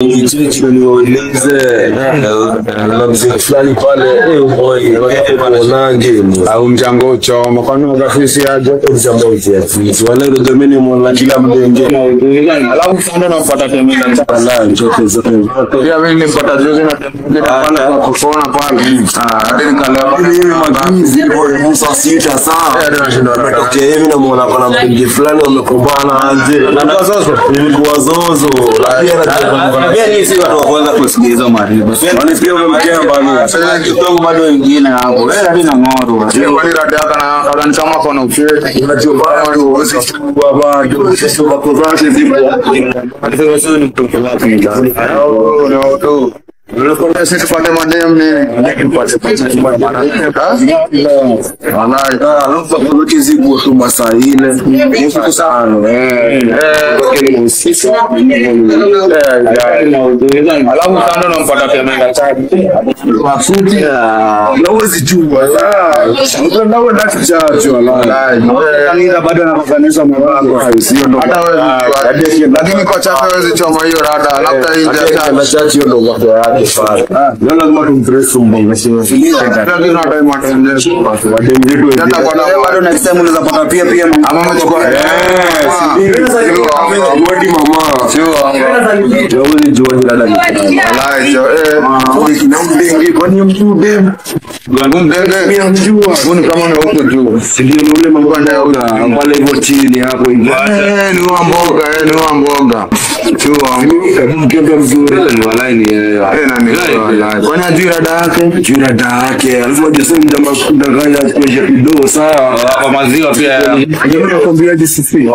Niwaulize na mzee fulani pale onange au mchango choma kwani wakafisi aje mchango afisi wala ndio mimi mwana kila mdenge alafu sana nampata temina la zote zote zote pia mimi nilimpata juzi na temina pale kwa kufona pale hadi nikalewa mimi majuzi kwa saa sita saa natokea hivi na muona kuna mdenge fulani wamekombana aje na zozo ilikuwa zozo lakini si watu wa kwanza kusikia hizo mariba. Wale pia wamemkea bado. Sasa kidogo bado wengine hapo. Wewe hadi na ngoro. Sio kwani rada yako na kadani kama kona ucheke. Unajua bado huwezi kuwa bado sisi wako zake zipo. Alisema sio ni mtoto wake ni. No no. Unakwambia sisi tupate madem nini? Wallahi, alafu zote zipo tu masaa ile. Usiku sana. Alafu kando nampata pia menda chaji. Mafuti. Na huwezi jua. Mtandao na chacho wallahi. Kanisa bado anafafanusha mambo. Sio ndo. Hata wewe lakini kwa chacho huwezi choma hiyo rada. Labda hii ya na chacho hiyo ndo wako yake pale. Leo lazima tumpress mbongo. Bado next time unaweza pata pia pia ama umechukua Wadi mama. Sio Wewe jua ni dada. Wallahi jo eh. Na mdenge kwani mtu dem. Mdenge mjua. Mbona kama ni huko juu. Si ndio yule mambo pale hivyo chini hapo hivyo. Eh ni wa mboga, eh ni wa mboga. Sio mkembe mzuri. Wallahi ni eh na ni wallahi. Kwani ajui rada yake? Ajui rada yake. Alafu unajua mjamaa kudanganya kuonyesha kidogo sawa. Kwa maziwa pia. Jamaa nakwambia aje sisi.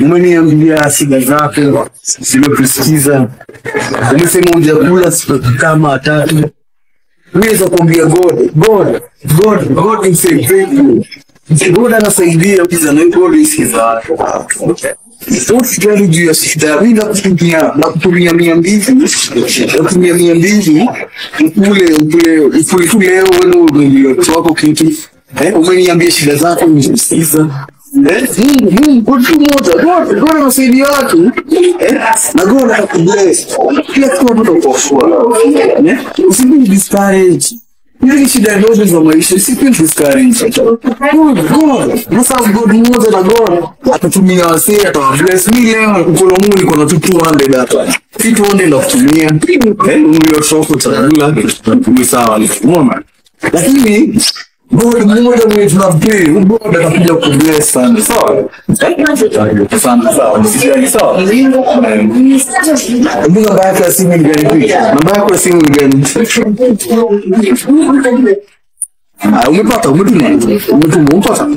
Umeniambia shida zako. Nimekusikiza. Umesema hujakula siku kama tatu. Mimi nakwambia God, God, God, God is faithful. God anasaidia pia na God isikiza. Usijali juu ya shida. Mimi nakutumia 200. Nakutumia 200. Ukule ukule ukule tu leo wewe ndio wako kitu. Umeniambia shida zako nimesikiza. Mungu God mmoja, God God anasaidia watu. Na God atakubless. Kila kitu utakuwa. Usibe discourage. Hizi shida ndogo za maisha, usife discourage. God, God, nasa God mmoja na God atatumia wasee, atawabless. Mimi leo mkono wangu niko na 200 hapa. Si 200 nakutumia. Ununue soko chakula, ni sawa. Umeona? Lakini God mmoja mwenye tunapray, God atakuja kubless sana. Sawa? Sana sawa. Usijali sawa. Hebu namba yako ya simu ni gani? Namba yako ya simu ni gani? Umepata, umetuma. Umetuma, umepata.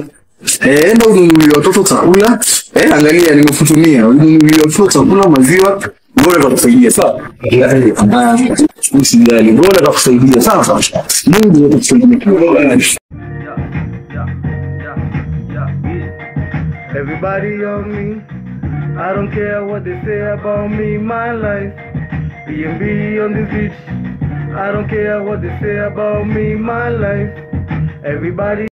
Enda ununulie watoto chakula. Angalia nimekutumia. Ununulie watoto chakula, maziwa. God atakusaidia sawa. Usijali, God atakusaidia sawa sawa. Mungu atakusaidia. Everybody on me, I don't care what they say about me, my life. B&B on this beach, I don't care what they say about me, my life. Everybody.